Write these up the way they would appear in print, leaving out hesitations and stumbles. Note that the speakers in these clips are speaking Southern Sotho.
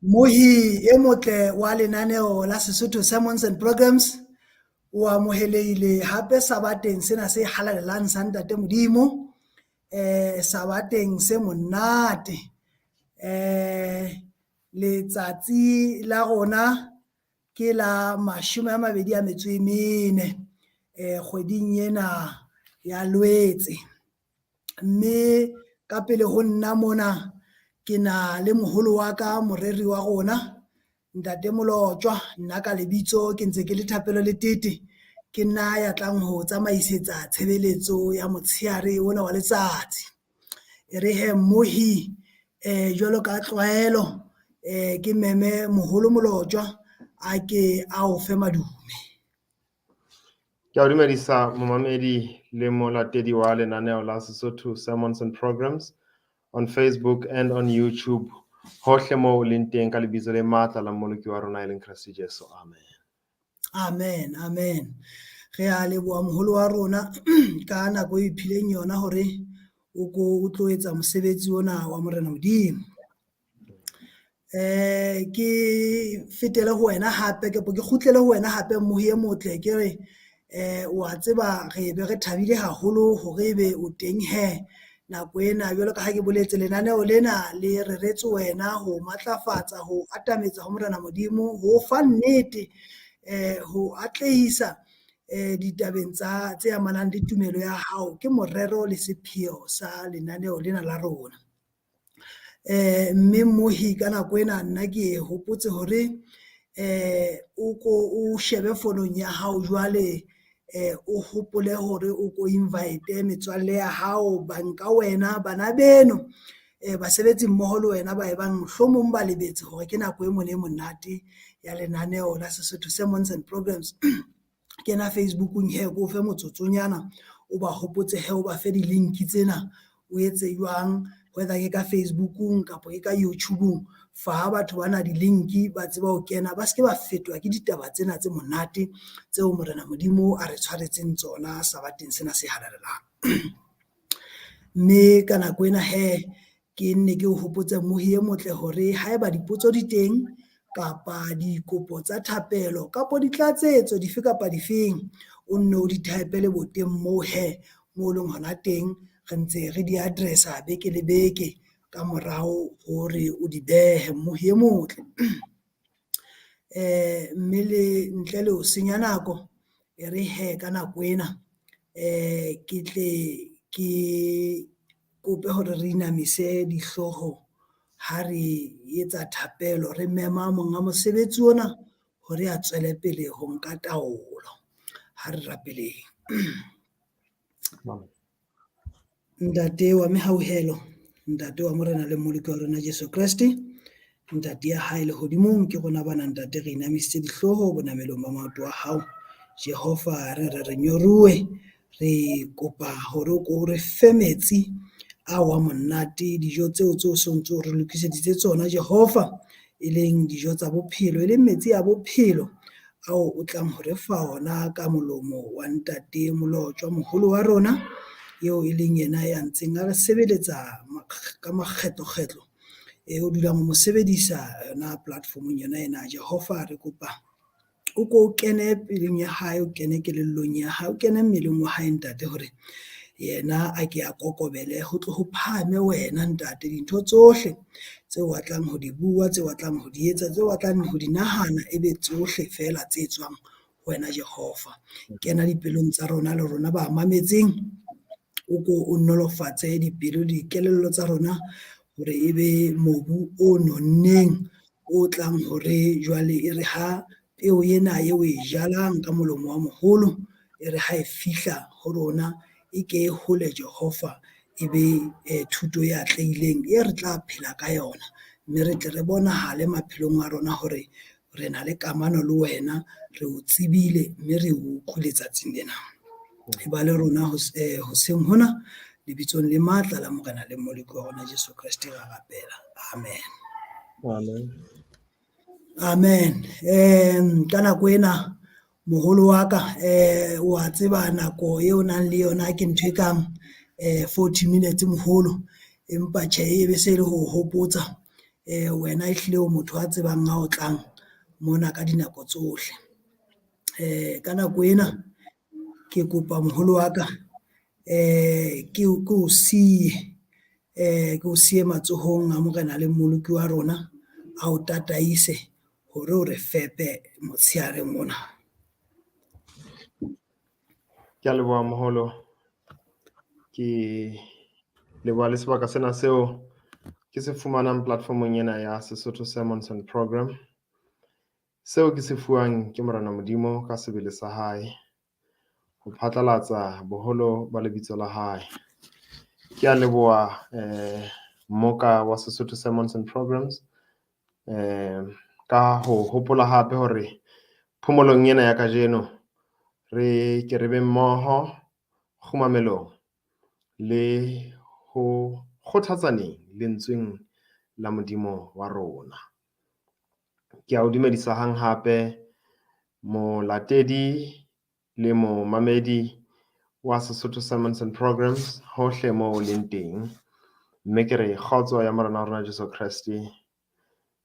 Mmohi e motle wa lenaneo la Sesotho Sermons and Programs o amohelehile hape sabateng sena se halalelang sa Ntate Modimo, sabateng se monate. Letsatsi la rona ke la 24 kgweding ena ya Lwetse. Mme ka pele ho nna mona ke na le moholo wa ka, moreri wa rona Ntate Molotjwa. Nna ka lebitso ke ntse ke le Thapelo Letete, ke nna ya tlang ho tsamaisetsa tshebeletso ya motshehare ona wa letsatsi. E re hee mmohi jwalo ka tlwaelo ke meme moholo Molotjwa a ke a o fe madume. Ke a dumedisa momamedi le molatedi wa lenaneo la Sesotho Sermons and Programs on Facebook and on YouTube. Hohle moo o leng teng ka lebitso le matla la Mmoloki wa rona e leng Kreste Jesu. Amen. Amen, amen. Re a leboha moholo wa rona ka nako e iphileng yona hore o ko o tlo etsa mosebetsi ona wa Morena Modimo. Ke fetele ho wena hape kapo ke kgutlele ho wena hape mmohi e motle, ke re wa tseba re be re thabile haholo hore ebe o teng he nako ena. Jwalo ka ha ke boletse, lenaneo lena le reretswe wena ho matlafatsa, ho atametsa ho Morena Modimo, ho fa nnete, ho atlehisa ditabeng tsa tse amanang le tumelo ya hao. Ke morero le sepheo sa lenaneo lena la rona. Mme mmohi ka nako ena nna ke hopotse hore o ko o shebe fonong ya hao jwale, o hopole hore o ko invite metswalle ya hao, banka wena, bana beno, basebetsi mmoho le wena ba e bang mohlomong ba lebetse hore ke nako e mona e monate ya lenaneo la Sesotho Sermons and Programs. Kena Facebookong he, ko fe motsotsonyana o ba hopotse he, o ba fe di-link tsena, o etse jwang, whether ke ka Facebookong kapa ke ka YouTubeong. Fa batho bana di-link ba tseba ho kena, ba seke ba fetwa ke ditaba tsena tse monate tseo Morena Modimo a re tshwaretseng tsona sabateng sena se halalelang. Mme ka nako ena he, ke nne ke o hopotse mmohi e motle hore haeba dipotso di teng kapa dikopo tsa thapelo kapa ditlatsetso dife kapa difeng, o nne o di type leboteng moo he moo leng hona teng, re ntse re di address-a beke le beke ka morao hore o di behe mmohi e motle. Mme le ntle le ho senya nako, e re he ka nako ena ke tle ke kope hore re inamise dihlooho ha re etsa thapelo, re mema monga mosebetsi ona hore a tswele pele ho nka taolo. Ha re rapeleng. Ntate wa mehauhelo, Ntate wa Morena le Mmoloki wa rona Jesu Kreste, Ntate ya hae lehodimong, ke rona bana Ntate re inamisitse dihlooho bonamelong ba maoto a hao. Jehova re re re nyoruwe, re kopa hore o ko re fe metsi ao a monate, dijo tseo tse o sontso o re lokiseditse tsona Jehova, e leng dijo tsa bophelo, e leng metsi a bophelo ao o tlang ho re fa ona ka molomo wa Ntate Molotjwa moholo wa rona, eo e leng yena ya ntseng a re sebeletsa ka makgetlo-kgetlo, e o dulang o mo sebedisa yona platform-ong yona ena. Jehova re kopa o ko o kene pelong ya hae, o kene kelellong ya hae, o kene mmeleng wa hae Ntate, hore yena a ke a kokobele, ho tle ho phahame wena Ntate. Dintho tsohle tseo a tlang ho di bua, tseo a tlang ho di etsa, tseo a tlang ho di nahana, ebe tsohle feela tse tswang ho wena Jehova. Kena dipelong tsa rona le rona ba mametseng, o ko o nolofatse dipelo le dikelello tsa rona hore ebe mobu o nonneng o tlang hore jwale e re ha peo ena eo e jalang ka molomo wa moholo, e re ha e fihla ho rona e ke e hole Jehova, e be thuto e atlehileng e re tla phela ka yona, mme re tle re bonahale maphelong a rona hore re na le kamano le wena, re o tsebile mme re o utlwile tsatsing lena. E ba le rona hoseng hona, lebitsong le matla la Morena le Mmoloki wa rona Jesu Kreste ra rapela. Amen. Amen. Amen. Ka nako ena moholo wa ka, wa tseba nako eo nang le yona ke ntho e kang 40 minutes moholo, empa tjhe e be se le ho hopotsa. Wena ehlile o motho a tsebang a otlang mona ka dinako tsohle. Ka nako ena ke kopa moholo wa ka ke o siye, ke o siye matsohong a Morena le Mmoloki wa rona ao tataise hore o re fepe motshehareng ona. Ke a leboha moholo, ke leboha le sebaka sena seo ke se fumanang platform-ong ena ya Sesotho Sermons and Program. Seo ke se fuwang ke Morena Modimo ka sebele sa hae ho phatlalatsa boholo ba lebitso la hae. Ke a leboha mmoka wa Sesotho Sermons and Programs ka ho hopola hape hore phomolong ena ya kajeno re ke re be mmoho kgumamelong le ho kgothatsaneng lentsweng la Modimo wa rona. Ke a o dumedisa hang hape molatedi le momamedi wa Sesotho Sermons and Programs hohle moo o leng teng. Mme ke re kgotso ya Morena wa rona Jesu Kreste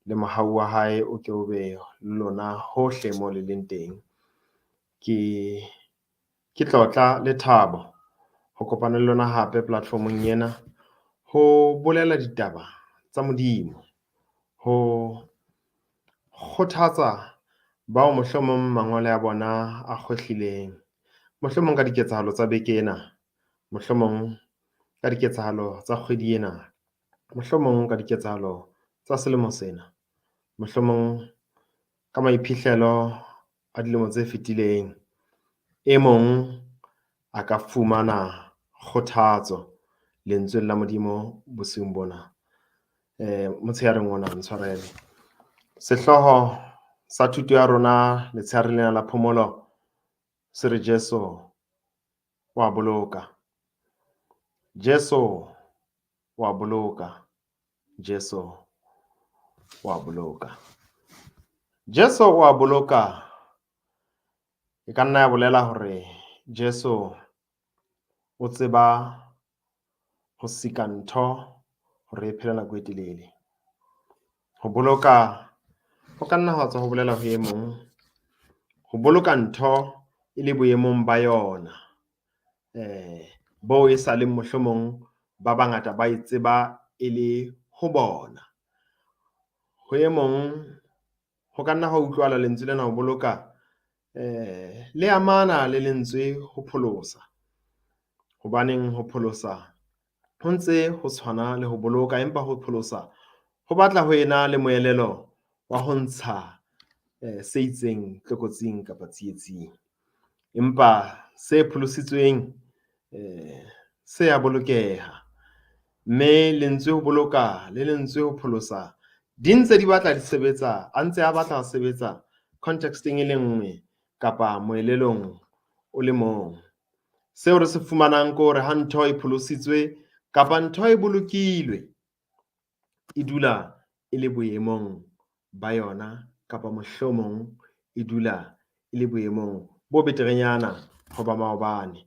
le mohau wa hae o ke o be le lona hohle moo le leng teng. Ke tlotla le thabo ho kopana le lona hape platform-ong ena ho bolela ditaba tsa Modimo, ho kgothatsa bao mohlomong mangolo a bona a kgwehlileng, mohlomong ka diketsahalo tsa beke ena, mohlomong ka diketsahalo tsa kgwedi ena, mohlomong ka diketsahalo tsa selemo sena, mohlomong ka maiphihlelo a dilemo tse fetileng. E mong a ka fumana kgothatso lentsweng la Modimo bosiung bona, motshehareng ona, ntshwarele. Sehlooho sa thuto ya rona letshehareng lena la phomolo se re Jesu wa boloka. Jesu wa boloka. Jesu wa boloka. Jesu wa boloka e ka nna ya bolela hore Jesu o tseba ho sika ntho hore e phele nako e telele. Ho boloka ho ka nna hwa tswa ho bolela ho e mong, ho boloka ntho e le boemong ba yona, bo e sa leng mohlomong ba bangata ba e tseba e le ho bona. Ho e mong ho ka nna hwa utlwahala lentswe lena ho boloka le amana le lentswe ho pholosa. Hobaneng ho pholosa ho ntse ho tshwana le ho boloka, empa ho pholosa ho batla ho ena le moelelo wa ho ntsha se itseng tlokotsing kapa tsietsing. Empa se pholositsweng se a bolokeha. Mme lentswe ho boloka le lentswe ho pholosa di ntse di batla di sebetsa, a ntse a batla ho sebetsa context-eng e le nngwe kapa moelelong o le mong. Seo re se fumanang ke hore ha ntho e pholositswe kapa ntho e bolokilwe, e dula e le boemong ba yona kapa mohlomong e dula e le boemong bo beterenyana ho ba maobane.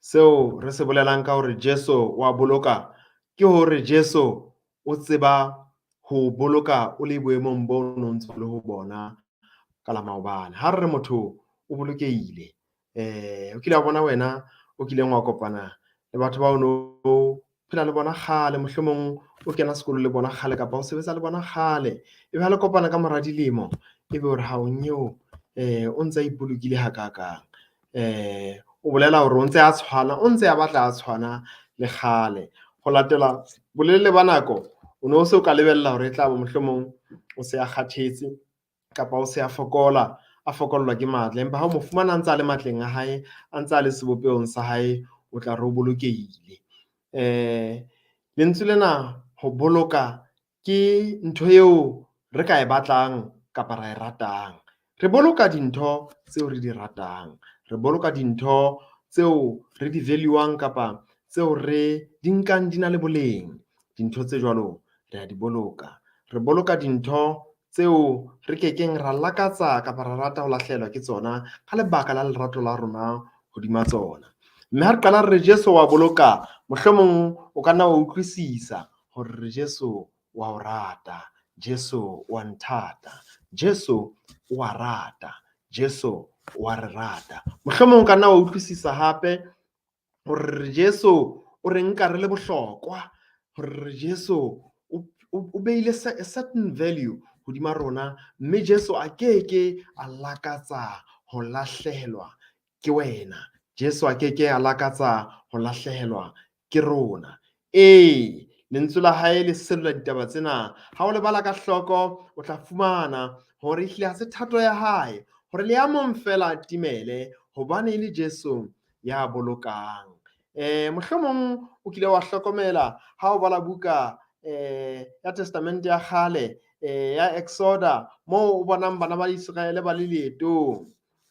Seo re se bolelang ka hore Jesu wa boloka ke hore Jesu o tseba ho boloka o le boemong bo no ntso le ho bona ka la maobane. Ha re re motho o bolokehile, o kile wa bona wena o kileng wa kopana le batho bao no phela le bona kgale, mohlomong o kena sekolo le bona kgale kapa o sebetsa le bona kgale, ebe ha le kopana ka mora dilemo ebe o re hao nyeo o ntse a ipolokile hakakang. O bolela hore o ntse a tshwana, o ntse a batla a tshwana le kgale. Ho latela bolelele ba nako, o no se o ka lebella hore e tla ba mohlomong o se a kgathetse kapa o se a fokola, a fokollwa ke matla. Empa ha o mo fumana a ntse a le matleng a hae, a ntse a le sebopehong sa hae, o tla re o bolokehile. Lentswe lena ho boloka ke ntho eo re ka e batlang kapa ra e ratang. Re boloka dintho tseo re di ratang, re boloka dintho tseo re di value-ang kapa tseo re di nkang di na le boleng. Dintho tse jwalo re a di boloka. Re boloka dintho tseo re kekeng ra lakatsa kapa ra rata ho lahlehelwa ke tsona ka lebaka la lerato la rona hodima tsona. Mme ha re qala re re Jesu wa boloka, mohlomong o ka nna wa utlwisisa hore Jesu wa o rata. Jesu wa nthata, Jesu o a rata, Jesu wa re rata. Mohlomong o ka nna wa utlwisisa hape hore Jesu o re nka re le bohlokwa, hore Jesu o beile a certain value hodima rona, mme Jesu a keke a lakatsa ho lahlehelwa ke wena. Jesu a keke a lakatsa ho lahlehelwa ke rona. Ee, lentswe la hae le senola ditaba tsena. Ha o le bala ka hloko, o tla fumana hore ehlile ha se thato ya hae hore le ya mong feela a timele, hobane e le Jesu ya bolokang. Mohlomong o kile wa hlokomela ha o bala buka ya Testamente ya kgale, ya Exoda, moo o bonang bana ba Iseraele ba le leetong.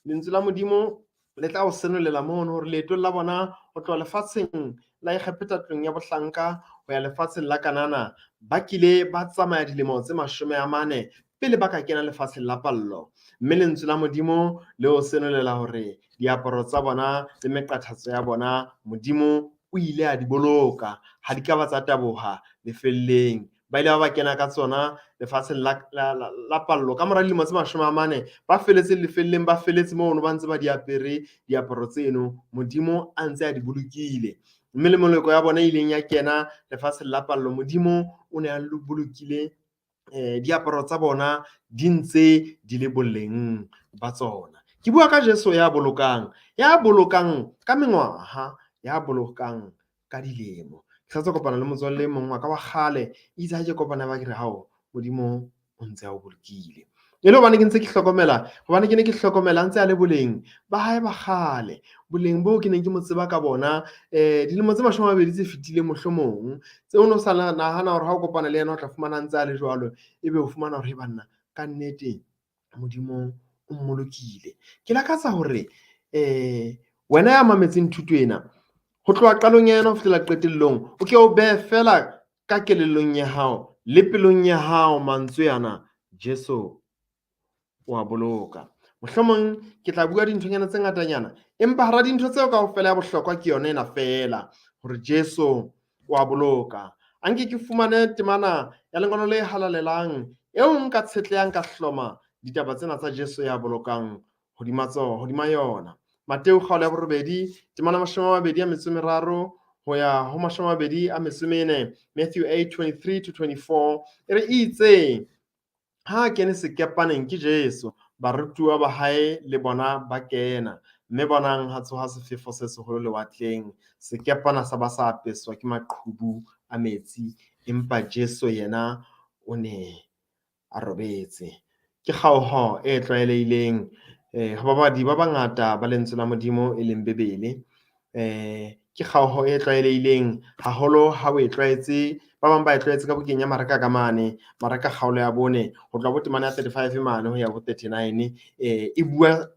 Lentswe la Modimo le tla o senolela mono hore leetong la bona ho tloha lefatsheng la Egepeta tlung ya bohlanka ho ya lefatsheng la Kanana, ba kile ba tsamaya dilemo tse 40 pele ba ka kena lefatsheng la pallo. Mme lentswe la Modimo le o senolela hore diaparo tsa bona le meqathatso ya bona Modimo o ile a di boloka, ha di ka ba tsa taboha lefelleng. Ba ile ba kena ka tsona lefatsheng la pallo ka mora dilemo tse 40, ba feletse lefelleng, ba feletse mono ba ntse ba di apere diaparo tseno, Modimo a ntse a di bolokile. Mme le moloko ya bona e ileng ya kena lefatsheng la pallo, Modimo o ne a bolokile diaparo tsa bona di ntse di le boleng ba tsona. Ke bua ka Jesu ya bolokang, ya bolokang ka mengwaha, ya bolokang ka dilemo. Ke sa tswa kopana le motswalle e mong wa ka wa kgale, itse ha ke kopana ba ke re hao, Modimo o ntse a o bolokile. E le hobane ke ntse ke hlokomela, hobane ke ne ke hlokomela ntse a le boleng ba hae ba kgale, boleng boo ke neng ke mo tseba ka bona dilemo tse 20 tse fetileng mohlomong, tseo o no sa nahana hore ha o kopana le yena o tla fumana ntse a le jwalo, ebe o fumana hore banna ka nnete Modimo o mmolokile. Ke lakatsa hore wena ya mametseng thuto ena, ho tloha qalong ya yona ho fihlela qetellong, o ke o behe feela ka kelellong ya hao le pelong ya hao mantswe ana, Jesu o a boloka. Mohlomong ke tla bua dinthonyana tse ngatanyana, empa hara dintho tseo kaofela ya bohlokwa ke yona ena feela, hore Jesu o a boloka. A nke ke fumane temana ya lengolo le halalelang eo nka tshetlehang ka hloma ditaba tsena tsa Jesu ya bolokang hodima tsona, hodima yona. Mateo kgaolo ya 8, temana 23 ho ya ho 24, Matthew 8:23 to 24, e re itse ha kene sekepaneng ke Jesu, barutuwa ba hae le bona ba kena, mme bonang ha tsoha sefefo se seholo lewatleng, sekepana sa ba sa apeswa ke maqhubu a metsi, empa Jesu yena o ne a robetse. Ke kgaoho e tlwaelehileng ho babadi ba bangata ba lentswe la Modimo e leng Bibele. Ke kgaoho e tlwaelehileng haholo ha o e tlwaetse, ba bang ba e tlwaetse ka bukeng ya Mareka ka mane, Mareka kgaolo ya 4, ho tloha bo temana ya 35 mane ho ya bo 39, e bua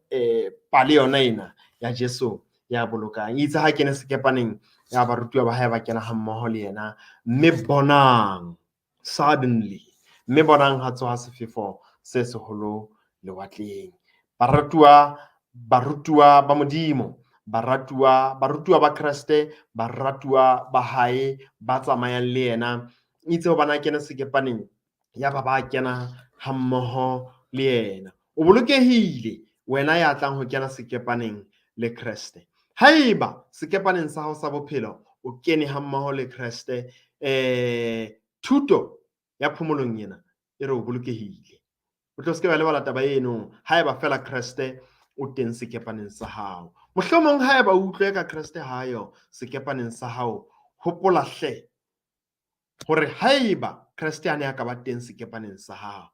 pale yona ena ya Jesu ya bolokang. Itse ha kene sekepaneng ya barutuwa ba hae ba kena hammoho le yena, mme bonang suddenly, mme bonang ha tsoha sefefo se seholo lewatleng. Baratuwa, barutuwa ba Modimo, baratuwa, barutuwa ba Kreste, baratuwa ba hae ba tsamayang le yena, itse hobane a kene sekepaneng, ya ba ba kena hammoho le yena. O bolokehile wena ya tlang ho kena sekepaneng le Kreste. Haeba sekepaneng sa hao sa bophelo o kene hammoho le Kreste, thuto ya phomolong ena e re o bolokehile. O tlo se ke wa lebala taba eno haeba feela Kreste o teng sekepaneng sa hao. Mohlomong haeba o utlwe ka Kreste hayo sekepaneng sa hao, hopola hle hore haeba Kreste a ne a ka ba teng sekepaneng sa hao,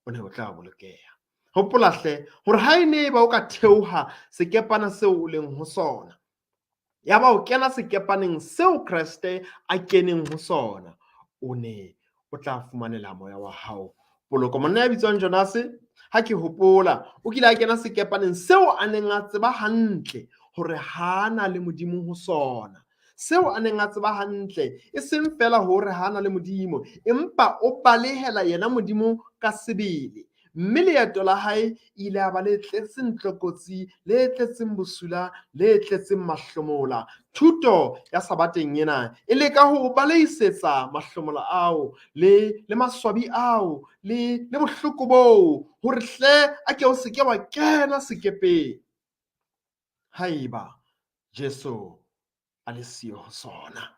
o ne o tla bolokeha. Hopola hle hore ha e ne ba o ka theoha sekepana seo o leng ho sona, ya ba o kena sekepaneng seo Kreste a keneng ho sona, o ne o tla fumanela moya wa hao poloko. Monna ya bitswang Jonase, ha ke hopola, o kile a kena sekepaneng seo a neng a tseba hantle hore ha na le Modimo ho sona. Seo a neng a tseba hantle, e seng feela hore ha na le Modimo, empa o balehela yena Modimo ka sebele. Mme leeto la hae e ile ya ba le tletseng tlokotsi, le tletseng bosula, le tletseng mahlomola. Thuto ya sabateng ena e leka ho o balehisetsa mahlomola ao le le maswabi ao le le bohloko boo hore hle a ke o se ke wa kena sekepeng haeba Jesu a le siyo ho sona.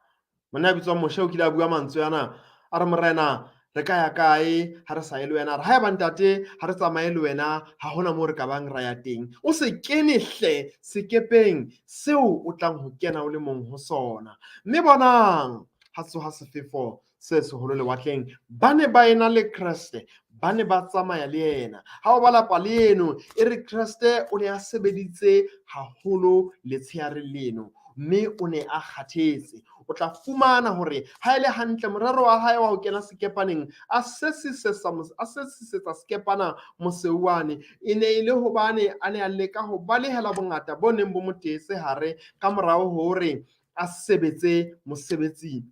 Monna ya bitswang Moshe o kile a bua mantswe ana a re, Morena, re ka ya kae ha re sa ye le wena? A re, haeba ntate ha re tsamaye le wena, ha hona moo re ka bang ra ya teng. O se kene hle sekepeng seo o tlang ho kena o le mong ho sona. Mme bonang, ha tsoha sefefo se seholo lewatleng. Ba ne ba ena le Kreste, ba ne ba tsamaya le yena. Ha o bala pale eno, e re Kreste o ne a sebeditse haholo letsheareng leno, mme o ne a kgathetse. O tla fumana hore ha e le hantle morero wa hae wa ho kena sekepaneng a sesisetsa sekepana moseuwane e ne e le hobane a ne a leka ho balehela bongata bo neng bo mo teetse hare ka morao hore a sebetse mosebetsi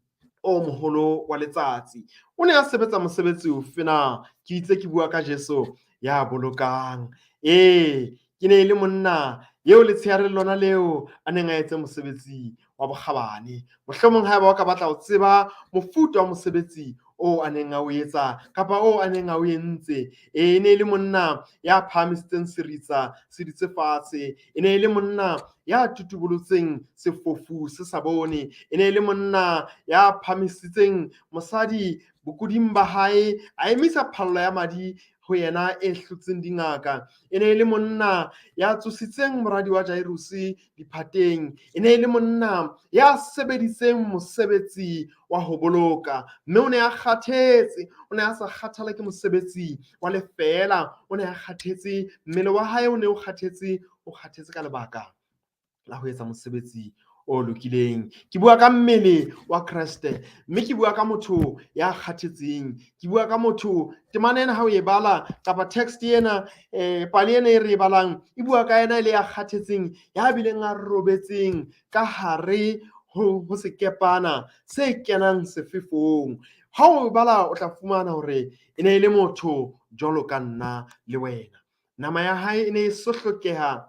o moholo wa letsatsi. O ne a sebetsa mosebetsi ofe na? Ke itse ke bua ka Jesu ya bolokang. Ee, ke ne e le monna eo letsheare lona leo a neng a etse mosebetsi wa bokgabane. Mohlomong haeba o ka batla ho tseba mofuta wa mosebetsi o a neng a o etsa kapa o a neng a o entse, e ne e le monna ya phahamisitseng seritsa se dutse fatshe, e ne e le monna ya tutubolotseng sefofu se sa bone, e ne e le monna ya phahamisitseng mosadi bokuding ba hae, a emisa phallo ya madi ho yena e hlotseng dingaka. E ne e le monna ya tsositseng moradi wa Jairuse diphateng. E ne e le monna ya sebeditseng mosebetsi wa ho boloka, mme o ne a kgathetse. O ne a sa kgathala ke mosebetsi wa lefeela, o ne a kgathetse, mmele wa hae o ne o kgathetse, o kgathetse ka lebaka la ho etsa mosebetsi o lokileng. Ke bua ka mmele wa Kreste, mme ke bua ka motho ya kgathetseng. Ke bua ka motho, temana ena ha o e bala kapa text ena, pale ena e re e balang e bua ka yena e le ya kgathetseng, ya bileng a robetseng ka hare ho sekepana se kenang sefefong. Ha o bala o tla fumana hore e ne e le motho jwalo ka nna le wena. Nama ya hae e ne e sohlokeha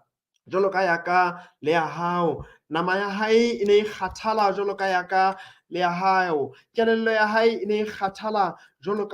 jwalo ka ya ka le ya hao. Nama ya hae e ne e kgathala jwalo ka ya ka le ya hao. Kelello ya hae e ne e kgathala jwalo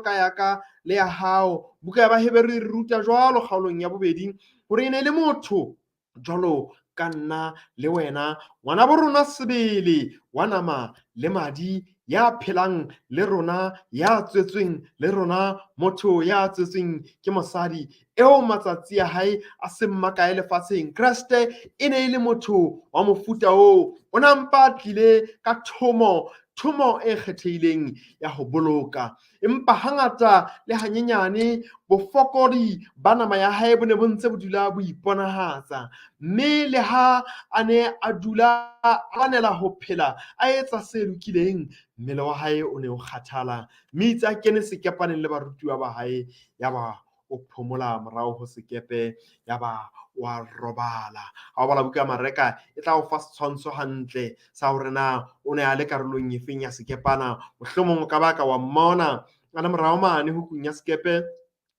ka ya ka le ya hao. Buka ya Baheberu e re ruta jwalo kgaolong ya bobedi hore e ne e le motho jwalo ka nna le wena, ngwana bo rona sebele wa nama le madi, ya phelang le rona, ya tswetsweng le rona, motho ya tswetsweng ke mosadi eo matsatsi a hae a seng makae lefatsheng. Kreste e ne e le motho wa mofuta oo. O ne a mpa a tlile ka thomo, thomo e kgethehileng ya ho boloka. Empa hangata le hanyenyane bofokodi ba nama ya hae bo ne bo ntse bo dula bo iponahatsa. Mme le ha a ne a dula a lwanela ho phela a etsa se lokileng, mmele wa hae o ne o kgathala. Mme itse a kene sekepaneng le barutuwa ba hae, yaba o phomola morao ho sekepe, yaba wa robala. Ha o bala buka ya Mareka e tla o fa setshwantsho hantle sa hore na o ne a le karolong efeng ya sekepana. Mohlomong o ka ba ka wa mmona a le morao mane hukung ya sekepe,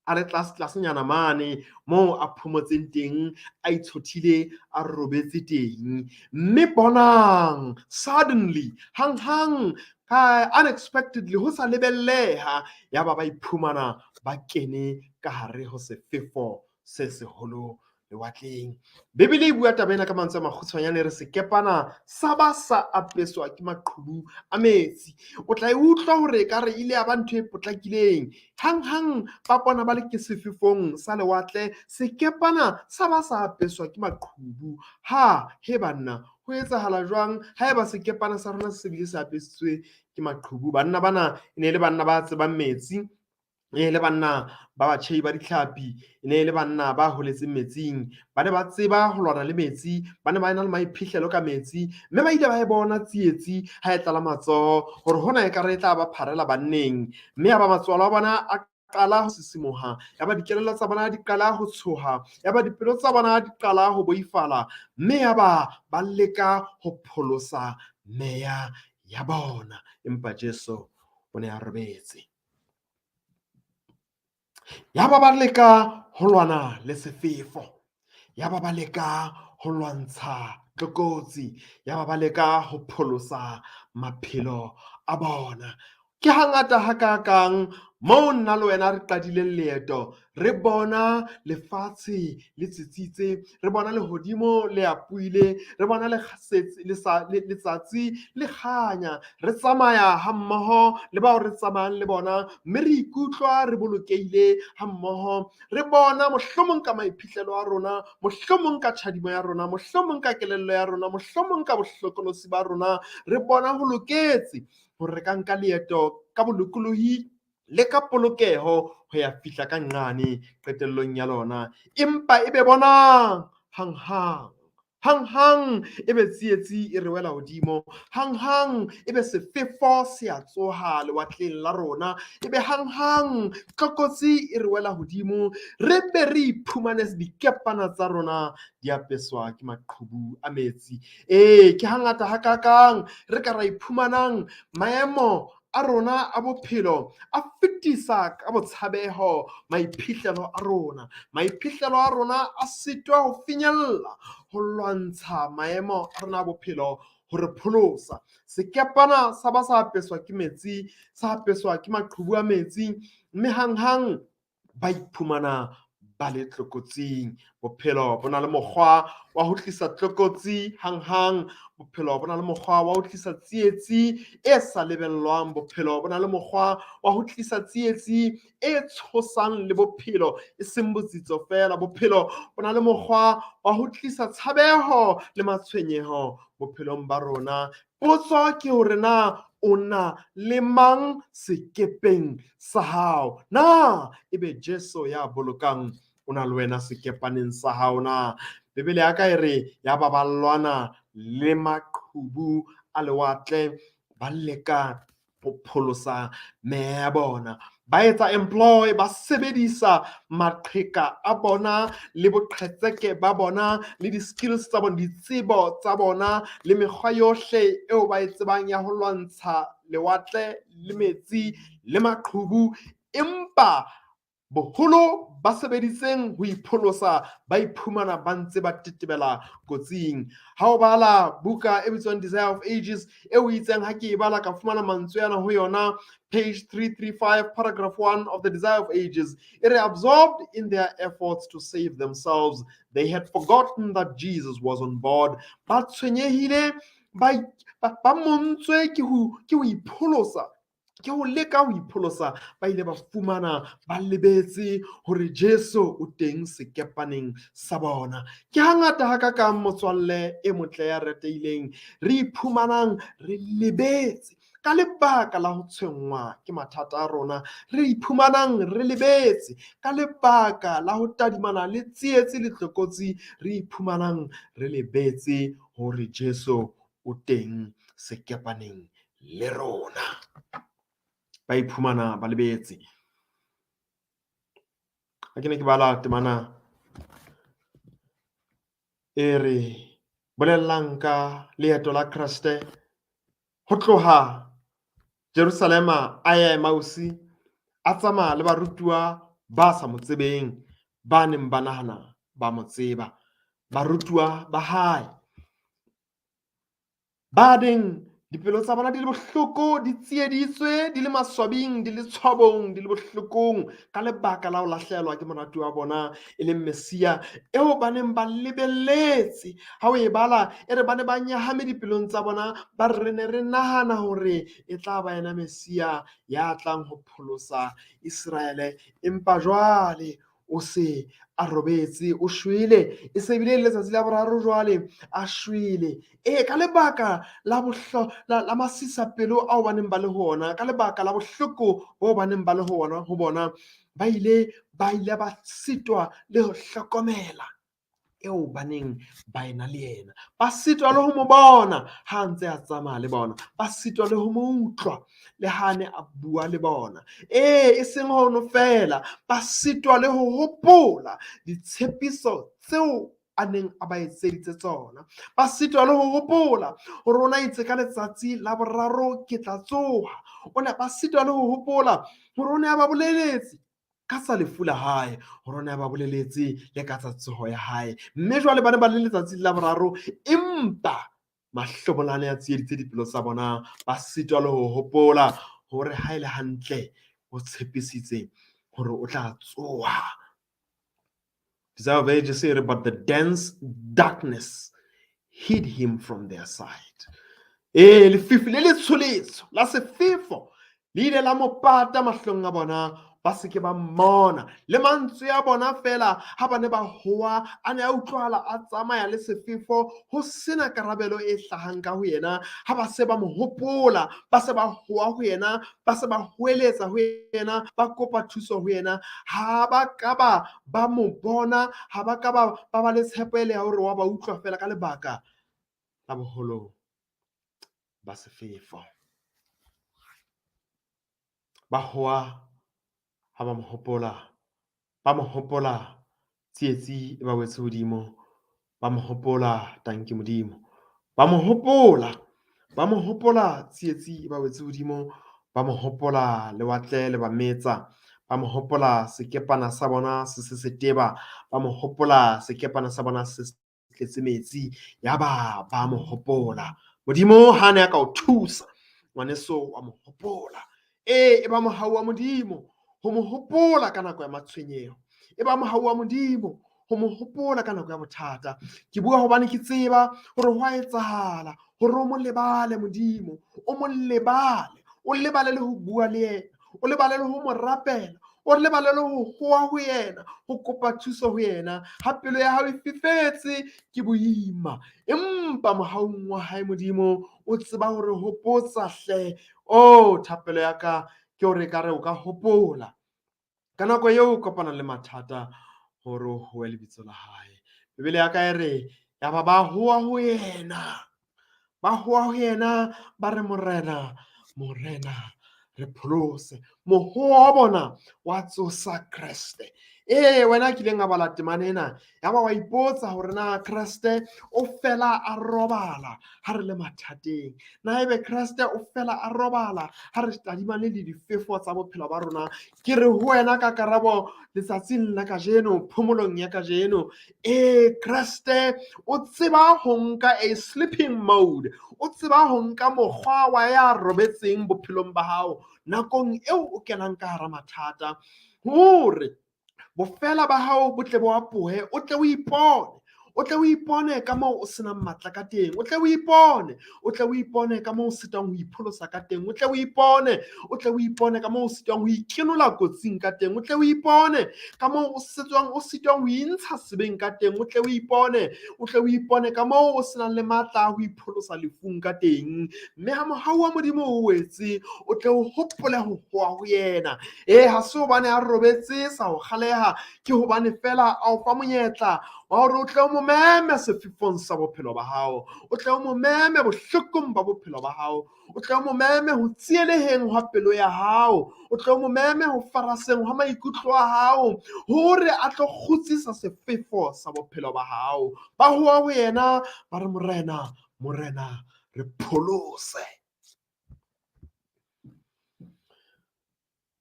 a le tlase tlasenyana mane moo a phomotseng teng, a itshothile, a robetse teng. Mme bonang, suddenly, hanghang, unexpectedly, ho sa lebelleha, yaba ba iphumana ba kene ka hare ho sefefo se seholo lewatleng. Bibele e bua taba ena ka mantswe a makgutshwanyane, re sekepana sa ba sa apeswa ke maqhubu a metsi. O tla e utlwa hore ekare ile ya ba ntho e potlakileng. Hanghang ba bona ba le ke sefefong sa lewatle, sekepana sa ba sa apeswa ke maqhubu. Ha, he banna, ho etsahala jwang haeba sekepana sa rona se bile se apesitswe ke maqhubu? Banna bana e ne e le banna ba tsebang metsi, e ne e le banna ba batjhei ba ditlhapi, e ne e le banna ba holetseng metsing. Ba ne ba tseba ho lwana le metsi, ba ne ba ena le maiphihlelo ka metsi, mme ba ile ba e bona tsietsi ha e tlala matsoho hore hona ekare e tla ba pharela banneng. Mme ya ba matswalo a bona a qala ho sisimoha, ya ba dikelello tsa bona di qala ho tshoha, ya ba dipelo tsa bona di qala ho boifala, mme ya ba ba leka ho pholosa meya ya bona. Empa Jesu o ne a robetse. Yaba ba leka ho lwana le sefefo, yaba ba leka ho lwantsha tlokotsi, yaba ba leka ho pholosa maphelo a bona. Ke hangata hakakang moo nna le wena re qadileng leeto, re bona lefatshe le tsitsitse, re bona lehodimo le apohile, re bona letsatsi le kganya, re tsamaya ha mmoho le bao re tsamayang le bona, mme re ikutlwa re bolokehile ha mmoho. Re bona mohlomong ka maiphihlelo a rona, mohlomong ka tjhadimo ya rona, mohlomong ka kelello ya rona, mohlomong ka bohlokolosi ba rona, re bona ho loketse hore re ka nka leeto ka bolokolohi le ka polokeho ho ya fihla ka nqane qetellong ya lona. Empa ebe bonang hanghang, hanghang ebe tsietsi e re wela hodimo, hanghang ebe sefefo se a tsoha lewatleng la rona, ebe hanghang tlokotsi e re wela hodimo, re be re iphumane dikepana tsa rona di apeswa ke maqhubu a metsi. Ee, ke hangata hakakang re ka ra iphumanang maemo a rona a bophelo a fetisa ka botshabeho maiphihlelo a rona. Maiphihlelo a rona a sitwa ho finyella ho lwantsha maemo a rona a bophelo ho re pholosa. Sekepana sa ba sa apeswa ke metsi, sa apeswa ke maqhubu a metsi, mme hanghang ba iphumana ba le tlokotsing. Bophelo bo na le mokgwa wa ho tlisa tlokotsi hanghang. Bophelo bo na le mokgwa wa ho tlisa tsietsi e sa lebellwang. Bophelo bo na le mokgwa wa ho tlisa tsietsi e tshosang le bophelo, e seng botsitso feela. Bophelo bo na le mokgwa wa ho tlisa tshabeho le matshwenyeho bophelong ba rona. Potso ke hore na o na le mang sekepeng sa hao? Na ebe Jesu ya bolokang o na le wena sekepaneng sa hao na? Bibele ya ka e re ya ba ba lwana le maqhubu a lewatle, ba leka ho pholosa meya ya bona. Ba etsa employ, ba sebedisa maqheka a bona le boqhetseke ba bona le di-skills tsa bona, ditsebo tsa bona le mekgwa yohle eo ba e tsebang ya ho lwantsha lewatle le metsi le maqhubu. Empa boholo ba sebeditseng ho ipholosa ba iphumana ba ntse ba tetebela kotsing. Ha o bala buka e bitswang Desire of Ages eo itseng ha ke e bala ka fumana mantswe ana ho yona, page 335 paragraph 1 of the Desire of Ages, e re absorbed in their efforts to save themselves, they had forgotten that Jesus was on board. Ba tshwenyehile, ba montswe ke ho ipholosa, ke ho leka ho ipholosa, ba ile ba fumana ba lebetse hore Jesu o teng sekepaneng sa bona. Ke hangata hakakang motswalle e motle ya reteileng re iphumanang re lebetse ka lebaka la ho tshwenngwa ke mathata a rona, re iphumanang re lebetse ka lebaka la ho tadimana le tsietsi le tlokotsi, re iphumanang re lebetse hore Jesu o teng sekepaneng le rona. Ba iphumana ba lebetse. Ha ke ne ke bala temana e re bolellang ka leeto la Kreste ho tloha Jerusalema a ya Emausi, a tsamaya le barutuwa ba sa mo tsebeng, ba neng ba nahana ba mo tseba, barutuwa ba hae ba neng dipelo tsa bona di le bohloko, di tsieditswe, di le maswabing, di le tshwabong, di le bohlokong ka lebaka la ho lahlehelwa ke morati wa bona e leng Messia eo ba neng ba lebelletse. Ha o e bala e re ba ne ba nyahame dipelong tsa bona, ba re ne re nahana hore e tla ba yena Messia ya tlang ho pholosa Iseraele, empa jwale o se a robetse, o shwele. E se bile letsatsi la boraro jwale a shwele. E ka lebaka la la masisapelo ao ba neng ba le ho ona, ka lebaka la bohloko bo ba neng ba le ho ona, ho bona ba ile ba sitwa le ho hlokomela eo ba neng ba ena le yena, ba sitwa le ho mo bona ha ntse a tsamaya le bona, ba sitwa le ho mo utlwa le ha ne a bua le bona. E seng hono fela, ba sitwa le ho hopola ditshepiso tseo a neng a ba etseditse tsona, ba sitwa le ho hopola hore o na itse ka letsatsi la boraro ke tla tsoha. O ne ba sitwa le ho hopola hore o ne a ba boleletse ka tsa lefu la hae, hore o ne a ba boleletse le ka tsa tsoho ya hae. Mme jwale ba ne ba le letsatsing la boraro, empa mahlomola a ne a tsieditse dipelo tsa bona, ba sitwa le ho hopola hore ha e le hantle o tshepisitse hore o tla tsoha. Desire of Ages e re, "But the dense darkness hid him from their sight." Ee, lefifi le letsholetsho la sefefo le ile la mo pata mahlong a bona, ba se ke ba mmona. Le mantswe a bona feela ha ba ne ba howa a ne a utlwahala a tsamaya le sefefo, ho sena karabelo e hlahang ka ho yena. Ha ba se ba mo hopola, ba se ba howa ho yena, ba se ba hoeletsa ho yena, ba kopa thuso ho yena, ha ba ka ba mo bona, ha ba ka ba le tshepo ele ya hore wa ba utlwa feela ka lebaka la boholo ba sefefo. Ba howa ha ba mo hopola, ba mo hopola tsietsi e ba wetse hodimo, ba mo hopola tanki Modimo, ba mo hopola, ba mo hopola tsietsi e ba wetse hodimo, ba mo hopola lewatle le ba metsa, ba mo hopola sekepana sa bona se se seteba, ba mo hopola sekepana sa bona se tletse metsi, yaba ba mo hopola. Modimo ha ne a ka o thusa, ngwaneso, wa mo hopola. Ee, e ba mohau wa Modimo ho mo hopola ka nako ya matshwenyeho, e ba mohau wa Modimo ho mo hopola ka nako ya bothata. Ke bua hobane ke tseba hore ho a etsahala hore o mo lebale Modimo, o mo lebale, o lebale le ho bua le yena, o lebale le ho mo rapela, o lebale le ho howa ho yena, ho kopa thuso ho yena. Ha pelo ya hao e fifetse ke boima, empa mohaung wa hae Modimo o tseba hore hopotsa hle. Oh, thapelo ya ka ke hore ekare o ka hopola ka nako eo o kopanang le mathata hore o howe lebitso la hae. Bibele ya ka e re, yaba ba howa ho yena, ba howa ho yena, ba re, Morena, Morena, re pholose. Mohowa wa bona wa tsosa Kreste. Ee, wena a kileng a bala temana ena, yaba wa ipotsa hore na Kreste o fela a robala ha re le mathateng. Na ebe Kreste o fela a robala ha re tadimane le difefo tsa bophelo ba rona? Ke re ho wena ka karabo letsatsing la kajeno, phomolong ya kajeno, ee, Kreste o tseba ho nka a sleeping mode, o tseba ho nka mokgwa wa ya robetseng bophelong ba hao nakong eo o kenang ka hara mathata, hore bofela ba hao bo tle bo apohe, o tle o ipone, o tle o ipone ka moo o senang matla ka teng, o tle o ipone, o tle o ipone ka moo o sitwang ho ipholosa ka teng, o tle o ipone, o tle o ipone ka moo o sitwang ho ikinola kotsing ka teng, o tle o ipone ka moo o setswang o sitwang ho intsha sebeng ka teng, o tle o ipone, o tle o ipone ka moo o senang le matla a ho ipholosa lefung ka teng. Mme ha mohau wa Modimo o wetse, o tle o hopole ho howa ho yena. Ee, ha se hobane a robetse sa ho kgaleha, ke hobane fela a o fa monyetla wa hore o tle o mo meme sefefong sa bophelo ba hao, o tle o mo meme bohlokong ba bophelo ba hao, o tle o mo meme ho tsieleheng hwa pelo ya hao, o tle o mo meme ho faraseng hwa maikutlo a hao, hore a tlo kgutsisa sefefo sa bophelo ba hao. Ba howa ho yena ba re, Morena, Morena, re pholose.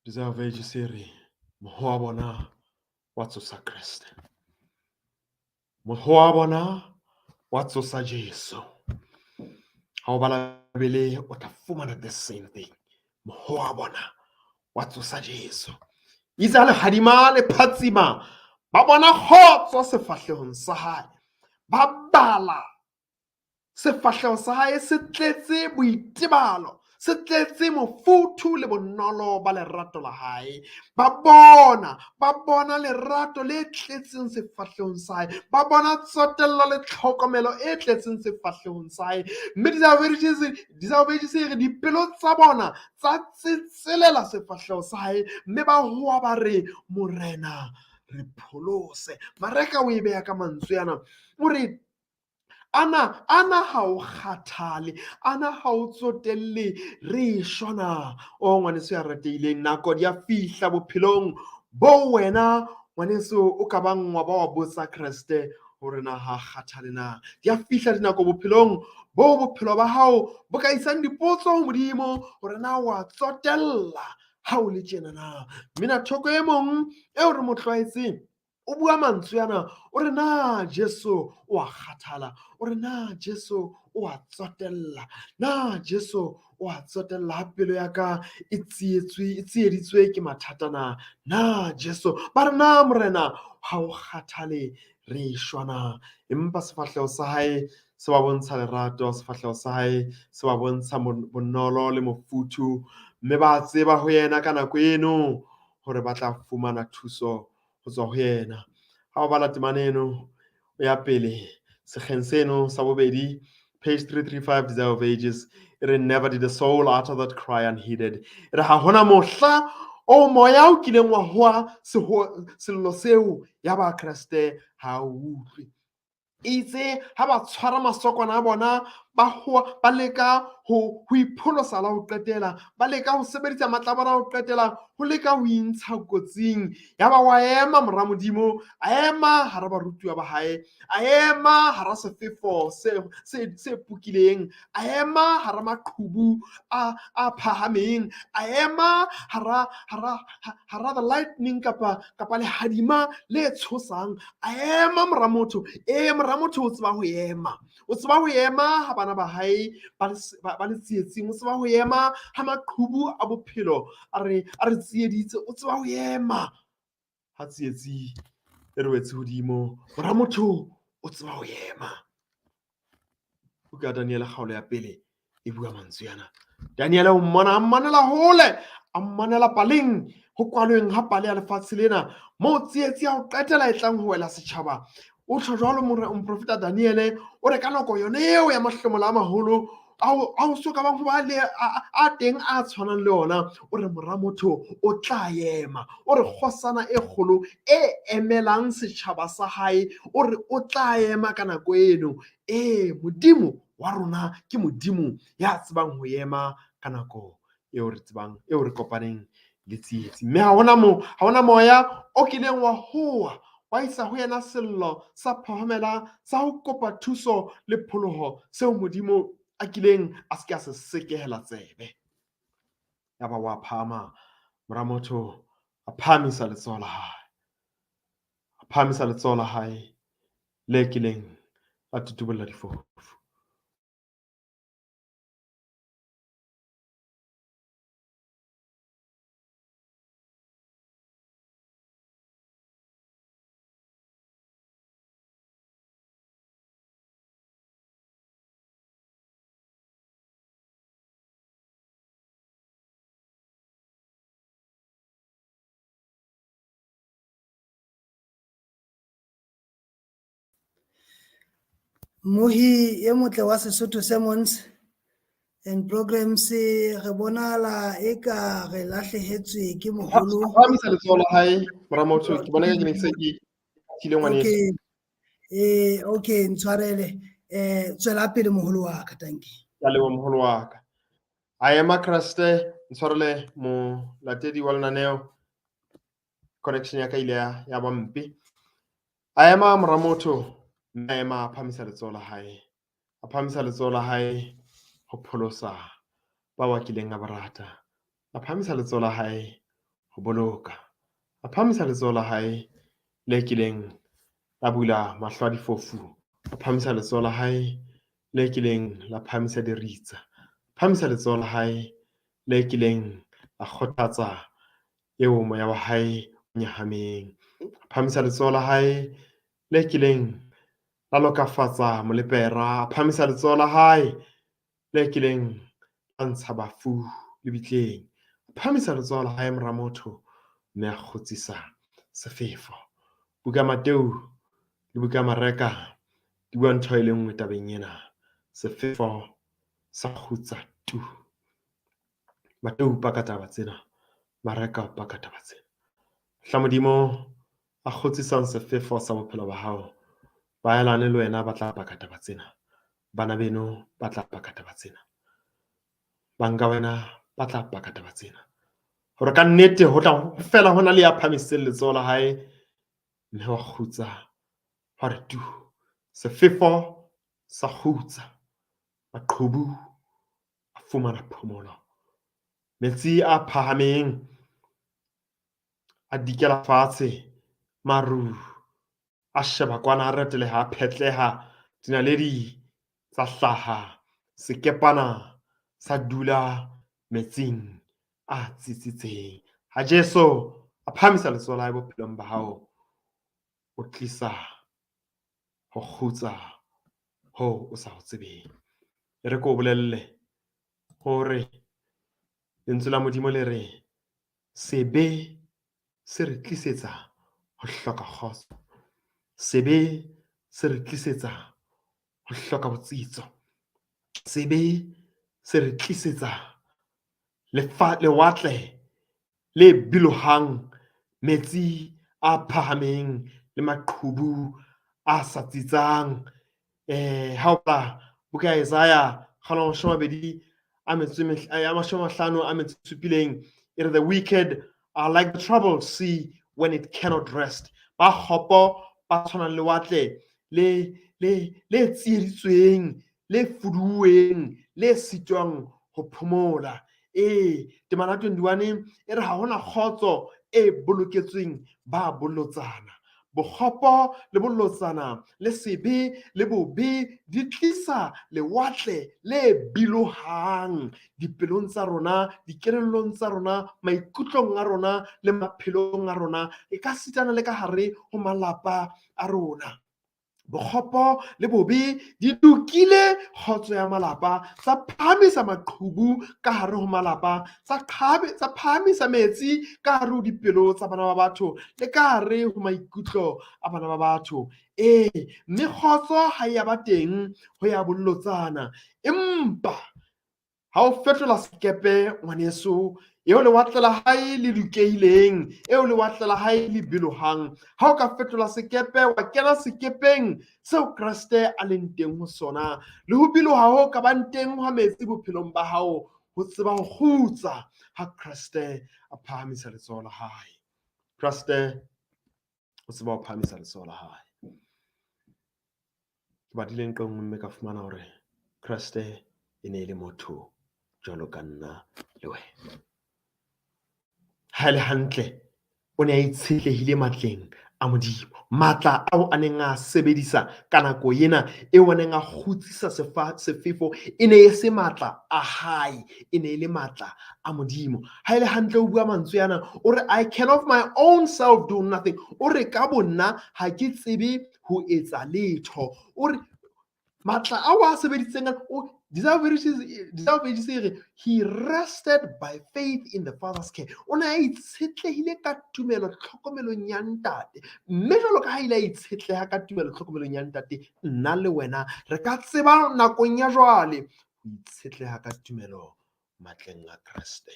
Desire of Ages e re, mohowa wa bona wa tsosa Kreste, mohowa wa bona wa tsosa Jesu. Ha o bala Bibele o tla fumana the same thing. Mohowa wa bona wa tsosa Jesu. Itse ha lehadima le phatsima, ba bona kgotso sefahlehong sa hae, ba bala sefahleho sa hae se tletse boitebalo, se tletse mofuthu le bonolo ba lerato la hae. Ba bona, ba bona lerato le tletseng sefahlehong sa hae, ba bona tsotello le tlhokomelo e tletseng sefahlehong sa hae. Mme Desire of Ages e re dipelo tsa bona tsa tsetselela sefahleho sa hae, mme ba howa ba re, Morena, re pholose. Mareka o e beha ka mantswe ana, o re, ana ana ha o kgathale, ana ha o tsotelle re shwa na? O ngwaneso ya ratehileng, nako di a fihla bophelong bo wena ngwaneso o ka bang wa ba wa botsa Kreste hore na ha kgathale na. Di a fihla dinako bophelong bo bophelo ba hao bo ka isang dipotso ho Modimo hore na wa tsotella. Ha o le tjena na? Mmina thoko e mong eo re mo tlwaetseng o bua mantswe ana, o re na Jesu o a kgathala, o re na Jesu o a tsotella, na Jesu o a tsotella ha pelo ya ka e tsietswe, e tsieditswe ke mathata na? Na Jesu, ba re na Morena ha o kgathale re shwa na? Empa sefahleho sa hae se ba bontsha lerato, sefahleho sa hae se ba bontsha bonolo le mofuthu, mme ba tseba ho yena ka nako eno hore ba tla fumana thuso ho tswa ho yena. Ha o bala temana eno o ya pele sekgeng seno sa bobedi, page 335, Desire of Ages, e re never did a soul utter that cry unheeded. E re ha hona mohla o moya o kileng wa hoa sello seo ya ba Kreste ha o utlwe. Itse ha ba tshwara masokwana a bona, ba hoa, ba leka ho ipholosa la ho qetela, ba leka ho sebedisa matla a bona ho qetela, ho leka ho intsha kotsing. Ya ba wa ema mora Modimo, a ema hara barutuwa ba hae, a ema hara sefefo se pukileng, a ema hara maqhubu a phahameng, a ema hara the lightning kapa lehadima le tshosang, a ema mora motho. E mora motho o tseba ho ema, o tseba ho ema ha bana ba hae ba le tsietsing, o tseba ho ema ha maqhubu a bophelo a re tsieditse, o tseba ho ema ha tsietsi e re wetse hodimo. Mora motho o tseba ho ema. Buka ya Daniele kgaolo ya pele e bua mantswe ana. Daniele o mmona, a mmonela hole, a mmonela paleng, ho kwalweng ha pale ya lefatshe lena, moo tsietsi ya ho qetela e tlang ho wela setjhaba. O tjho jwalo moprofeta Daniele, o re ka nako yone eo ya mahlomola a maholo ao so ka bang ho ba le a teng a tshwanang le ona, o re mora motho o tla ema, o re kgosana e kgolo e emelang setjhaba sa hae, o re o tla ema ka nako eno. E Modimo wa rona ke Modimo ya tsebang ho ema ka nako eo re tsebang, eo re kopaneng le tsietsi. Mme ha hona moya o kileng wa hoa wa isa ho yena sello sa phohomela sa ho kopa thuso le pholoho seo Modimo a kileng a se ke a se sekehela tsebe. Ya ba wa phahama mora motho, a phahamisa letsoho la hae, a phahamisa letsoho la hae le kileng la tutubolla difofu. Mmohi e motle wa Sesotho Sermons and Programs, re bonala eka re lahlehetswe ke moholo. Phahamisa letsoho la hae mora motho, ke bona ke ne ke se ke thile ngwaneso. Okay. Okay, ntshwarele. Tswela pele moholo wa ka, tanki. Ke a leboha moholo wa ka. A ema Kreste, ntshwarele molatedi wa lenaneo, connection ya ka ile ya ba mpe. A ema mora motho, mme a ema a phahamisa letsoho la hae, a phahamisa letsoho la hae ho pholosa bao a kileng a ba rata, a phahamisa letsoho la hae ho boloka, a phahamisa letsoho la hae le kileng la bula mahlo a difofu, a phahamisa letsoho la hae le kileng la phahamisa diritsa, a phahamisa letsoho la hae le kileng la kgothatsa eo moya wa hae o nyahameng, a phahamisa letsoho la hae le kileng la lokafatsa molepera, a phahamisa letsoho la hae le kileng la ntsha bafu lebitleng, a phahamisa letsoho la hae mora motho, mme a kgutsisa sefefo. Buka Mateu le buka Mareka di bua ntho e le nngwe tabeng ena, sefefo sa kgutsa tu. Mateu o paka taba tsena, Mareka o paka taba tsena. Hla Modimo a kgutsisang sefefo sa bophelo ba hao, baahelane le wena ba tla paka taba tsena, bana beno ba tla paka taba tsena, banka wena ba tla paka taba tsena, hore ka nnete ho tla fela hona le ya phahamisitseng letsoho la hae mme wa kgutsa, hwa re tu, sefefo sa kgutsa, maqhubu a fumana phomolo, metsi a phahameng A dikela fatshe, maru a sheba kwana, a reteleha, a phetleha, dinaledi tsa hlaha, sekepana sa dula metsing a tsitsitseng. Ha Jesu a phahamisa letsoho la hae bophelong ba hao, o tlisa ho kgutsa hoo o sa ho tsebeng. E re ke o bolelle hore lentswe la Modimo le re sebe se re tlisetsa ho hloka kgotso, sebe se re tlisetsa ho hloka botsitso, sebe se re tlisetsa lewatle le bilohang, metsi a phahameng le maqhubu a sa tsitsang. Ha o bala buka ya Isaiah kgaolo ya 57, e re the wicked are like the troubled sea when it cannot rest. Ba kgopo ba tshwanang le lewatle le tsieditsweng, le fuduweng, le sitwang ho phomola. Ee, temana 21 e re ha hona kgotso e boloketsweng ba bolotsana. Bokgopo le bolotsana le sebe le bobe di tlisa lewatle le bilohang dipelong tsa rona, dikelellong tsa rona, maikutlong a rona le maphelong a rona, e ka sitana le ka hare ho malapa a rona. Bokgopo le bobe di dukile kgotso ya malapa, tsa phahamisa maqhubu ka hare ho malapa, tsa phahamisa metsi ka hare ho dipelo tsa bana ba batho le ka hare ho maikutlo a bana ba batho. Ee, mme kgotso ha e ya ba teng ho ya bolotsana, empa ha o fetola sekepe ngwaneso, eo lewatle la hae le lokehileng, eo lewatle la hae le bilohang, ha o ka fetola sekepe wa kena sekepeng seo Kreste a leng teng ho sona, le ho biloha ho ka bang teng hwa metsi bophelong ba hao, ho tseba ho kgutsa ha Kreste a phahamisa letsoho la hae. Kreste o tseba ho phahamisa letsoho la hae. Ke badile nqe nngwe mme ka fumana hore Kreste e ne e le motho jwalo ka nna le wena. Ha e le hantle, o ne a itshetlehile matleng a Modimo, matla ao a neng a sebedisa ka nako ena eo a neng a kgutsisa sefefo e ne e se matla a hae, e ne e le matla a Modimo. Ha e le hantle o bua mantswe ana, o re I can of my own self do nothing. O re ka bonna ha ke tsebe ho etsa letho. O re matla ao a sebeditseng, Desire e re he rested by faith in the Father's care. O ne a itshetlehile ka tumelo tlhokomelong ya ntate, mme jwalo ka ha ile a itshetleha ka tumelo tlhokomelong ya ntate, nna le wena re ka tseba nakong ya jwale ho itshetleha ka tumelo matleng a Kreste.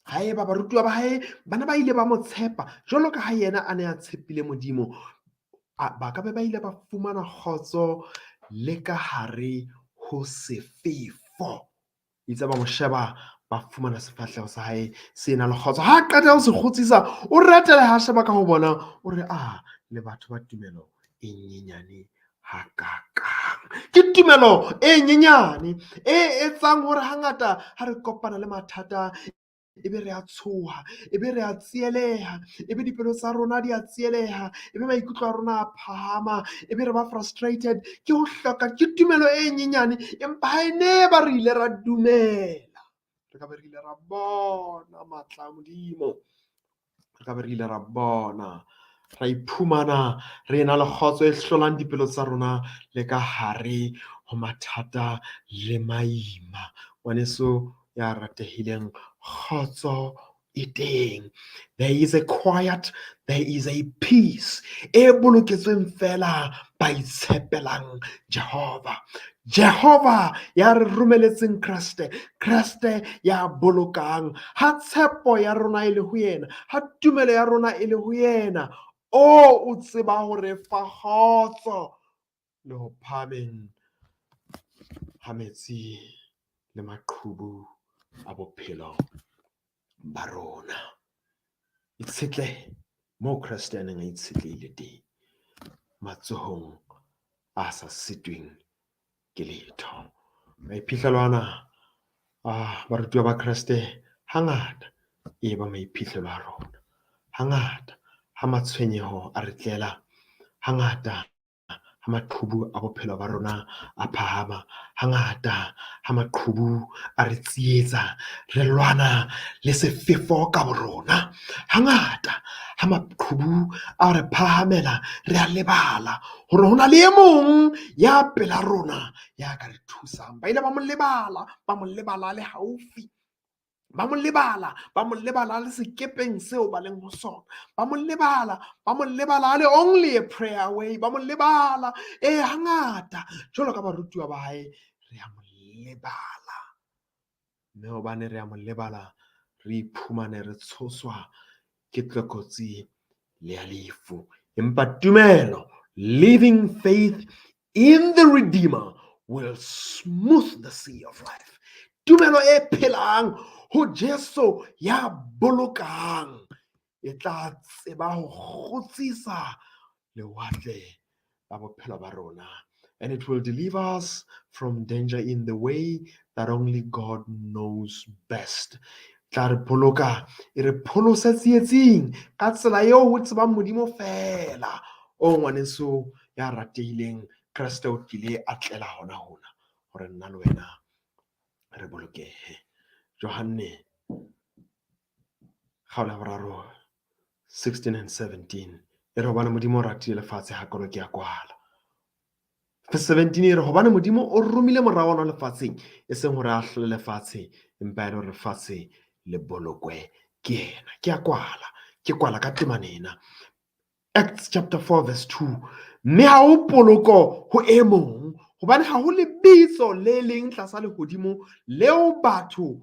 Haeba barutuwa ba hae bana ba ile ba mo tshepa jwalo ka ha yena a ne a tshepile Modimo, ba ka be ba ile ba fumana kgotso le ka hare ho sefefo. Itse ba mo sheba, ba fumana sefahleho sa hae se na le kgotso. Ha a qeta ho se kgutsisa, o reteleha, a sheba ka ho bona, o re a le batho ba tumelo e nyenyane hakakang. Ke tumelo e nyenyane e etsang hore hangata ha re kopana le mathata ebe re a tshoha, ebe re a tsieleha, ebe dipelo tsa rona di a tsieleha, ebe maikutlo a rona a phahama, ebe re ba frustrated ke ho hloka, ke tumelo e nyenyane. Empa ha e ne ba re ile ra dumela, re ka be re ile ra bona matla a Modimo, re ka be re ile ra bona, ra iphumana re ena le kgotso e hlolang dipelo tsa rona le ka hare ho mathata le maima. Ngwaneso ya ratehileng, kgotso e teng. There is a quiet, there is a peace e boloketsweng fela ba itshepelang Jehova. Jehova ya re romeletseng Kreste, Kreste ya bolokang. Ha tshepo ya rona e le ho yena, ha tumelo ya rona e le ho yena, o tseba hore fa kgotso le ho phahameng ha metsi le maqhubu a bophelo ba rona. Itshetlehe moo Kreste a neng a itshetlehile teng, matsohong a sa sitweng ke letho. Maiphihlelo ana a barutuwa ba Kreste hangata e ba maiphihlelo a rona. Hangata ha matshwenyeho a re tlela, hangata ha maqhubu a bophelo ba rona a phahama, hangata ha maqhubu a re tsietsa, re lwana le sefefo ka borona. Hangata ha maqhubu a re phahamela, re a lebala hore hona le e mong ya pela rona ya ka re thusang. Ba ile ba mo lebala, ba mo lebala a le haufi. Ba mo lebala, ba mo lebala a le sekepeng seo ba leng ho sona. Ba mo lebala, ba mo lebala a le only a prayer away. Ba mo lebala. E hangata jwalo ka barutuwa ba hae, re a mo lebala. Mme hobane re a mo lebala, re iphumane re tshoswa ke tlokotsi le ya lefu. Empa tumelo, living faith in the Redeemer will smooth the sea of life. Tumelo e phelang ho Jesu ya bolokang e tla tseba ho kgutsisa lewatle la bophelo ba rona. And it will deliver us from danger in the way that only God knows best. Tla re boloka, e re pholose tsietsing ka tsela eo ho tsebang Modimo feela. O ngwaneso ya ratehileng, Kreste o tlile a tlela hona hona hore nna le wena re bolokehe. Johanne kgaolo ya boraro 16 and 17 e re hobane Modimo o ratile lefatshe hakalo ke a kwala. Verse 17 e re hobane Modimo o romile mora wa ona lefatsheng e seng hore a ahlole lefatshe empa e le hore lefatshe le bolokwe ke yena. Ke a kwala, ke kwala ka temana ena. Acts chapter 4 verse 2 mme ha ho poloko ho e mong hobane ha ho lebitso le leng tlasa lehodimo leo batho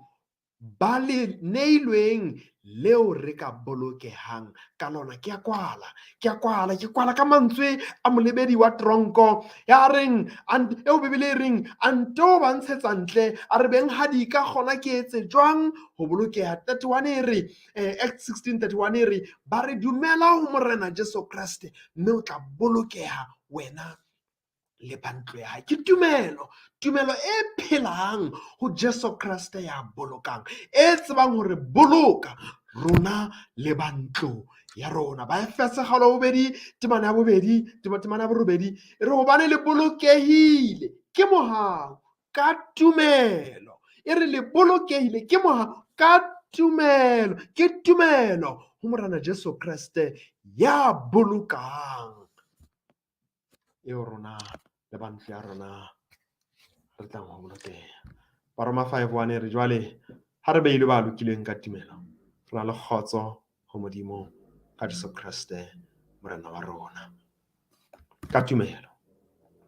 ba le neilweng leo re ka bolokehang ka lona. Ke a kwala, ke a kwala, ke kwala ka mantswe a molebedi wa tronko ya reng eo Bibele e reng a nto ba ntshetsa ntle a re beng ha di ka kgona ke etse jwang ho bolokeha. 31 e re Acts 16:31 e re ba re dumela ho Morena Jesu Kreste mme o tla bolokeha wena le ba ntlo ya hae. Ke tumelo, tumelo e phelang ho Jesu Kreste ya bolokang, e tsebang hore boloka rona le ba ntlo ya rona. Ba Efese kgaolo ya bobedi temana ya bobedi temana ya borobedi e re hobane le bolokehile ke mohau ka tumelo. E re le bolokehile ke mohau ka tumelo, ke tumelo ho Morena Jesu Kreste ya bolokang eo rona le ba ntlo ya rona re tlang ho bolokeha. Baroma 5:1 e re jwale ha re beilwe ba lokileng ka tumelo, re na le kgotso ho Modimo ka Jesu Kreste Morena wa rona. Ka tumelo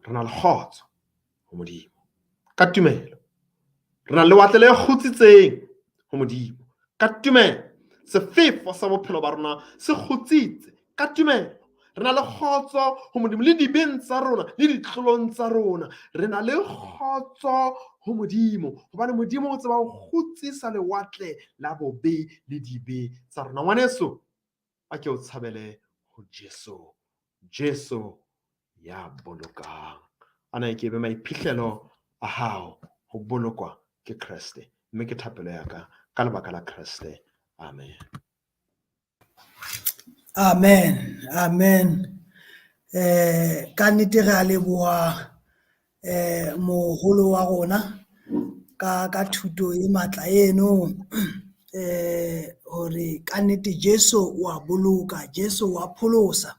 re na le kgotso ho Modimo. Ka tumelo re na le lewatle le kgutsitseng ho Modimo. Ka tumelo sefefo sa bophelo ba rona se kgutsitse. Ka tumelo re na le kgotso ho Modimo le dibeng tsa rona le ditlolong tsa rona. Re na le kgotso ho Modimo hobane Modimo o tseba ho kgutsisa lewatle la bobe le dibe tsa rona. Ngwaneso, a ke o tshabele ho Jesu, Jesu ya bolokang. Ana e ke be maiphihlelo a hao ho bolokwa ke Kreste, mme ke thapelo ya ka ka lebaka la Kreste. Amen. Amen, amen. Ka nnete re a leboha moholo wa rona ka thuto e matla eno hore ka nnete Jesu wa boloka, Jesu wa pholosa.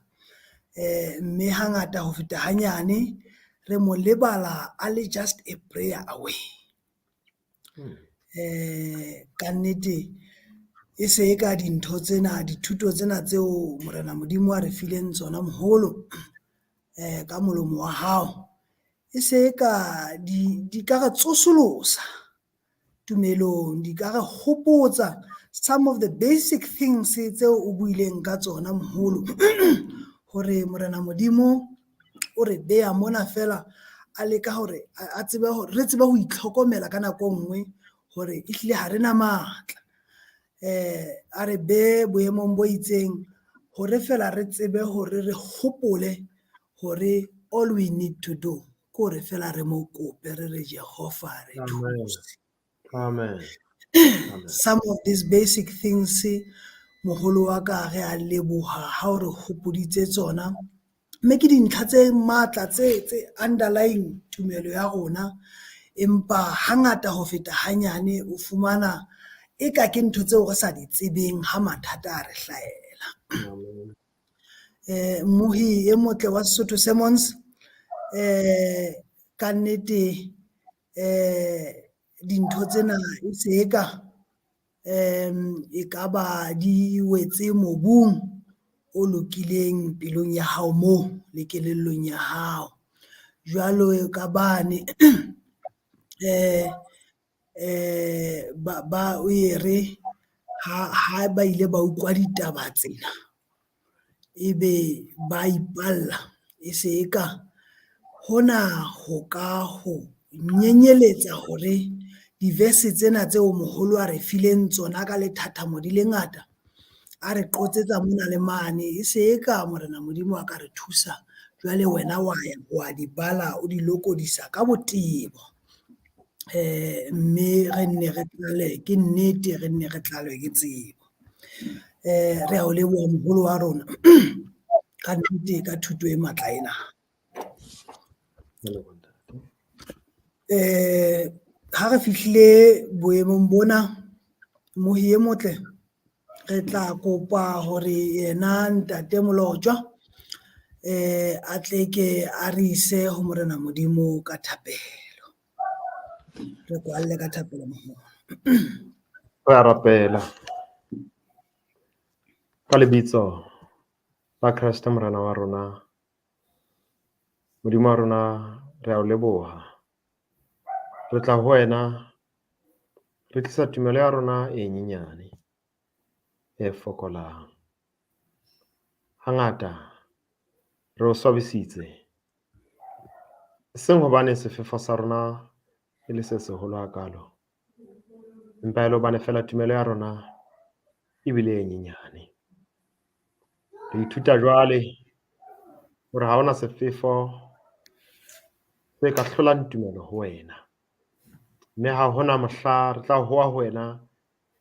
Mme hangata ho feta hanyane re mo lebala a le just a prayer away. Ka nnete e se e ka dintho tsena, dithuto tsena tseo Morena Modimo a re fileng tsona moholo ka molomo wa hao, e se e ka di ka re tsosolosa tumelong, di ka re hopotsa some of the basic things tseo o buileng ka tsona moholo hore Morena Modimo o re beha mona fela a leka hore a tsebe hore re tsebe ho itlhokomela ka nako e nngwe hore ehlile ha re na matla. A re be boemong bo itseng hore fela re tsebe hore re hopole hore all we need to do ke hore fela re mo kope re re Jehova re Amen. thuse. Amen. Amen. Some of these basic things Moholo wa ka re a leboha ha o re hopoditse tsona. Mme ke dintlha tse matla tse underlying tumelo ya rona. Empa hangata ho feta hanyane o fumana eka ke ntho tseo re sa di tsebeng ha mathata a re hlahela. Mmohi e motle wa Sesotho Sermons, ka nnete dintho tsena e se eka ekaba di wetse mobung o lokileng pelong ya hao moo le kelellong ya hao. Jwalo ka bane ba o e re ha ba ile ba utlwa ditaba tsena, ebe ba ipalla e se eka hona ho ka ho nyenyeletsa hore di-verse tsena tseo moholo a re fileng tsona ka lethathamo di le ngata, a re qotsetsa mona le mane. E se eka Morena Modimo a ka re thusa. Jwale wena wa ya wa di bala, o di lokodisa ka botebo. Mme re nne re tlale ke nnete, re nne re tlalwe ke tsebo. Re a o leboha moholo wa rona ka nnete ka thuto e matla ena. Ha re fihlile boemong bona, mohi e motle, re tla kopa hore yena ntate Molotjwa a tle ke a re ise ho Morena Modimo ka thapelo. Re kwalle ka thapelo moholo. Re a rapela ka lebitso la Kreste Morena wa rona. Modimo wa rona, re a o leboha. Re tla ho wena, re tlisa tumelo ya rona e nyenyane, e fokolang. Hangata re o swabisitse, eseng hobane sefefo sa rona e le se seholo hakalo, empa e le hobane feela tumelo ya rona ebile e nyenyane. Re ithuta jwale hore ha hona sefefo se ka hlolang tumelo ho wena, mme ha hona mohla re tla howa ho wena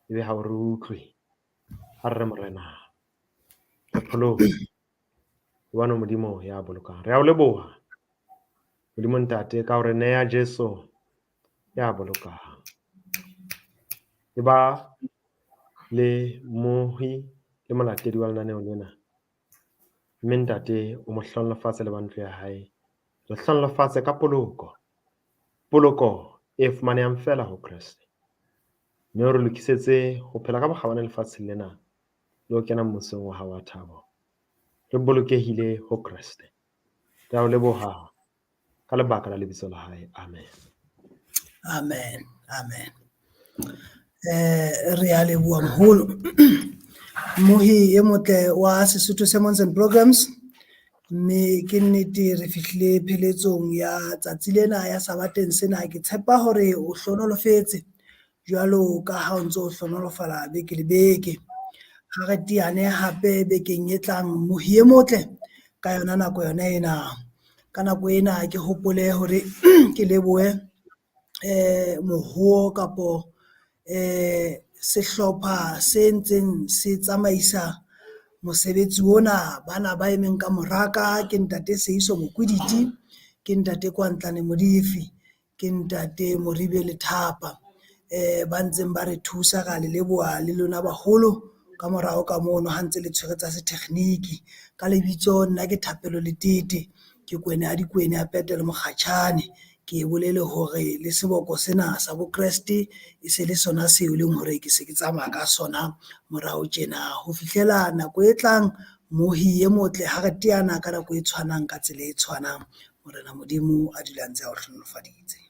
ebe ha o re utlwe. Ha re re Morena, re pholose hobane o Modimo ya bolokang. Re a o leboha Modimo Ntate ka hore neya Jesu ya bolokang. E ba le mohi le molatedi wa lenaneo lena, mme Ntate o mo hlohonolofatse le ba ntlo ya hae. Re hlohonolofatse ka poloko, poloko e fumanehang feela ho Kreste. Mme o re lokisetse ho phela ka bokgabane lefatsheng lena le ho kena mmusong wa hao wa thabo. Re bolokehile ho Kreste. Re a o leboha ka lebaka la lebitso la hae. Amen. Amen. Amen. Re a leboha moholo. Mohi e motle wa Sesotho Sermons and Programs. Mme ke nnete re fihlile pheletsong ya tsatsi lena ya sabateng sena. Ke tshepa hore o hlohonolofetse jwalo ka ha o ntso o hlohonolofala beke le beke. Ha re teane hape bekeng e tlang, mohi e motle ka yona nako yona ena. Ka nako ena ke hopole hore ke lebohe mohoho kapo sehlopha se ntseng se tsamaisa mosebetsi ona. Bana ba emeng ka moraka ke ntate Seiso Mokwiditi, ke ntate Kwantlane Modifi, ke ntate Moribe Lethapa. Ba ntseng ba re thusa, ra le leboha le lona baholo ka morao ka mono ha ntse le tshwere tsa setekgniki. Ka lebitso nna ke Thapelo Letete, ke kwene ya dikwene ya Petele Mokgatjhane. Ke bolele hore le seboko sena sa bo Kreste e se le sona seo e leng hore ke se ke tsamaya ka sona morao tjena. Ho fihlela nako e tlang, mohi e motle, ha re teana ka nako e tshwanang ka tsela e tshwanang. Morena Modimo a dula a ntse a o hlohonolofaditse.